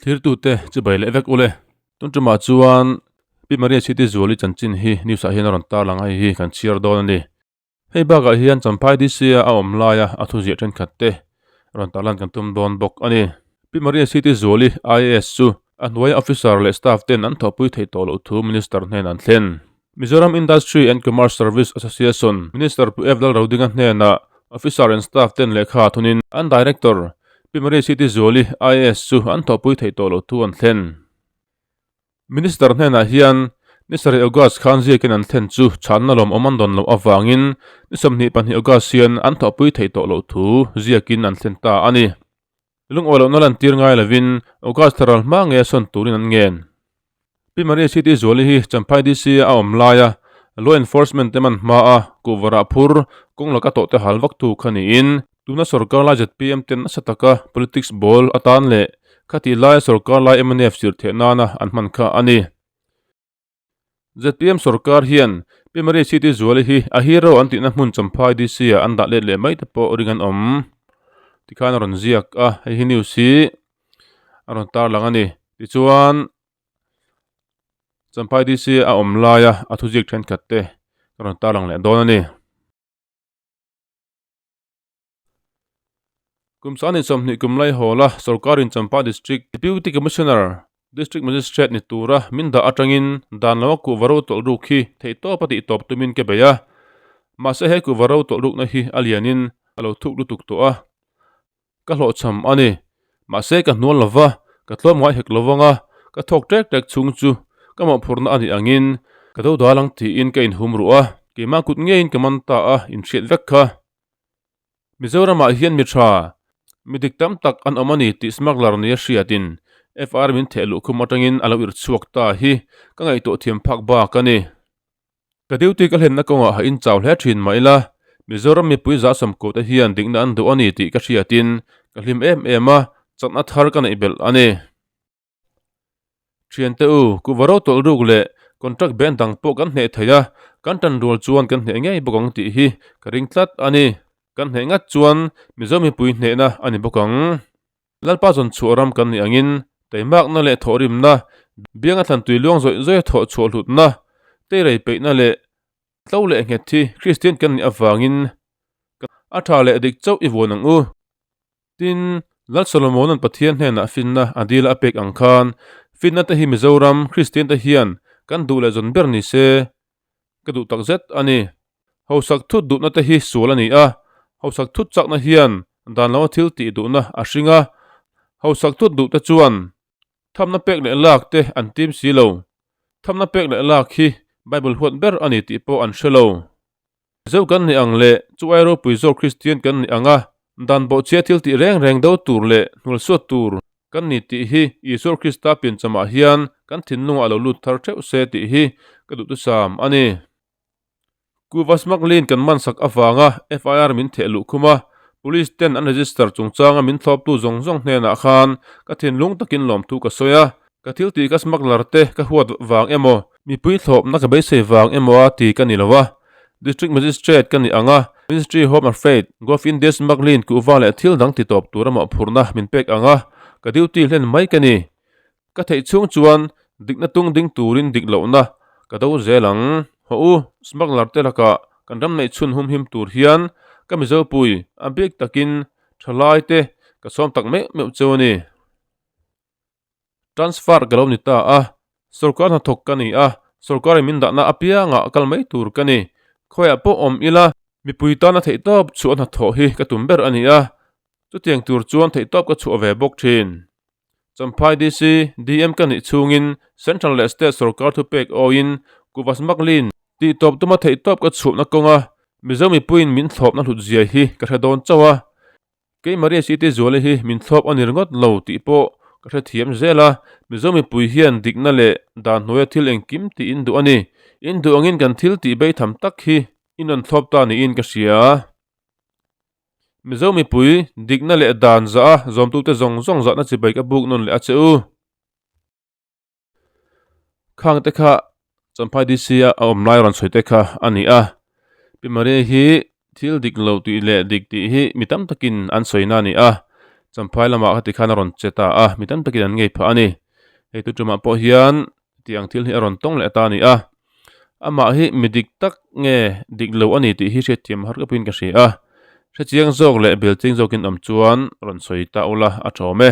Thlirtute chibai leh vek ule. Tun tumah chuan Pi Maria Chhiti Zuali chanchin hi news ah hian a rawn tarlang a, hei hi kan chhiar dawn a ni. Hei bakah hian Champhai DC a a awm laia a thuziah thenkhat te rawn tarlan kan tum dawn bawk a ni. Pi Maria Chhiti Zuali IAS chu a hnuaia officer leh staff ten an thawhpui theih tawh loh thu Minister hnenah an thlen. Mizoram Industry and Commerce Service Association Minister Pu F Lalrodinga hnenah Officer and Staff ten lehkha thunin an Director Pi Maria Chhiti Zuali IAS chu an thawhpui theih tawh loh thu an thlen. Minister hnenah hian ni sarih August khan ziakin an thlen chu chhanna lawmawm an dawn loh avangin ni 22 August hian an thawhpui theih tawh loh thu ziakin an thlen ta a ni. Lungawi lohna lantir ngai lovin August thla ral hma nge a sawn turin an ngen. Pi Maria Chhiti Zuali hi Champhai DC a awm laia Law Enforcement te man hmaa kuhvarah phur kawng laka tawhte hal vak tu kha niin tuna sorkar lai zpm ten nasa taka politics ball atan leh khati laia sorkar lai mnf sir theh nana an hman kha a ni. Zpm sorkar hian Pi Maria Chhiti Zuali hi a hero an tihna hmun Champhai DC ah an dah let leh mai te pawh ring an awm. Tikhan a rawn ziak a, hei hi news hi a rawn tarlang a ni. Tichuan Champhai DC a awm laia a thuziak thenkhat te ka rawn tarlang leh dawn a ni. Kum sani 20 kum lai hawla sorkarin Champa District Deputy Commissioner, District Magistrate ni tura min dah atangin dan lo a kuhva ro tawlh ruk hi theihtawp a tihtawp tumin ka bei a. Mahse he kuhva ro tawlh rukna hi a lianin a lo thuk lutuk tawh a, ka hlawhchham a ni. Mahse ka hnual lova, ka tlawm ngai hek lovang a, ka thawk tek tek chhung chu ka mawhphurhna a nih angin ka do dal ang tiin ka inhum ruh a, keimah kut ngeiin ka man ta a, inhriat vek kha. Mizoramah hian mi tha, mi dik tam tak an awm a ni tih smuggler nia hriatin FR min theh luh khum atangin a lo irh chhuak ta hi ka ngaihtuah thiam phak bak a ni. Ka duty ka hlenna kawngah ha inchau hle thin mah ila, Mizoram mipui za sawmkawte hian dikna an duh a ni tih ka hriatin ka hlim em em a, chakna thar ka neih belh a ni. Thiante u, kuhva ro tawlh ruk leh contract band dang pawh kan hneh thei a, kan tan rual chuan kan hneh ngei bawk ang tih hi ka ring tlat a ni. Kan hneh ngat chuan Mizo mipui hnehna a ni bawk ang. Lalpa zawn chhuah ram kan nih angin teimakna leh thawhrimna, bianga thlantui luang zawih zawih a thawh chhuah hlutna, teirei peihna leh tlo leh nghet hi Kristian kan nih avangin a tha leh dik chauh i vuan ang u. Tin, Lal Solomona'n Pathian hnenah finna a dil a pek ang khan, finna te hi Mizoram Kristian te hian kan duh leh zawn ber ni se ka duh tak zet a ni. Hausak thut duhna te hi sual a ni a, hausak thut chakna hian dan lo a thil tih duhna a hring a, hausak thut duh te chuan thamna pek leh lak te an tim si lo. Thamna pek leh lak hi Bible huat ber a ni tih pawh an hre lo. Zeu kan nih ang leh chu ai ropui zawk Kristian kan nih ang a, dan bawhchhia thil tih reng reng do tur leh hnualsuat tur kan ni tih hi Isua Krista pianchamah hian kan thinlungah a lo lut thar theuh se tih hi ka duhthusam a ni. Kuhva smuggling kan mansak avanga FIR min theh luh khum a, Police ten an register chungchanga min thlawptu zawng zawng hnenah khan ka thinlung takin lawmthu ka sawi a, ka thil tih ka smuggler te ka huat vang emaw, mipui thlawpna ka beisei vang emaw a ti ka ni lo a, District Magistrate ka nih ang a, Ministry Home Affairs, Gov India smuggling kuhva leh thil dang ti tawp tura mawhphurhna min pek ang a, ka duty hlen mai ka ni. Ka theih chhung chuan dikna tung ding turin dik lohna ka do zel ang. Haw u, smuggler te lakah kan ram neih chhun humhim tur hian ka Mizopui a bik takin thalai te ka sawm tak meuh meuh cheu a ni. Transfer ka lo ni ta a, sorkar hnathawk ka ni a, sorkarin min dahna apiangah kal mai tur ka ni. Khawiah pawh awm ila, mipui tana theihtawp chhuah hnathawh hi ka tum ber a ni a, chutiang tur chuan theihtawp ka chhuah ve bawk thin. Champhai DC, DM ka nih chhungin Central leh State sorkar thupek awiin kuhva smuggling tih tawp tuma theihtawp ka chhuahna kawnga Mizo mipuiin min thlawpna hlut zia hi ka hre dawn chauh a. Kei Maria Siti Zuali hi min thlawp a ni ringawt lo tih pawh ka hrethiam zel a, Mizo mipui hian dikna leh dan hnuaia thil engkim tih in duh a ni. In duh angin kan thil tih beitham tak hi in rawn thlawp ta niin ka hria. Mizo mipui, dikna leh dan zah a zawmtute zawng zawng zahna chibai ka buk nawn leh a che u. Khang te kha Champhai DC a a awm lai rawn sawi te kha a ni a. Pi Maria hi thil dik lo tih leh dik tih hi mi tam takin an sawi na a ni a. Champhai lamah khati khan a rawn che ta a, mi tam takin an ngei phah a ni. Hei tu tumah pawh hian tiang thil hi a rawn tawng leh ta a ni a. Amah hi mi dik tak nge dik lo a ni tih hi hriatthiam har khawpin ka hria a. Hrechiang zawk leh belching zawkin awm chuan rawn sawi ta ula a tha awm e.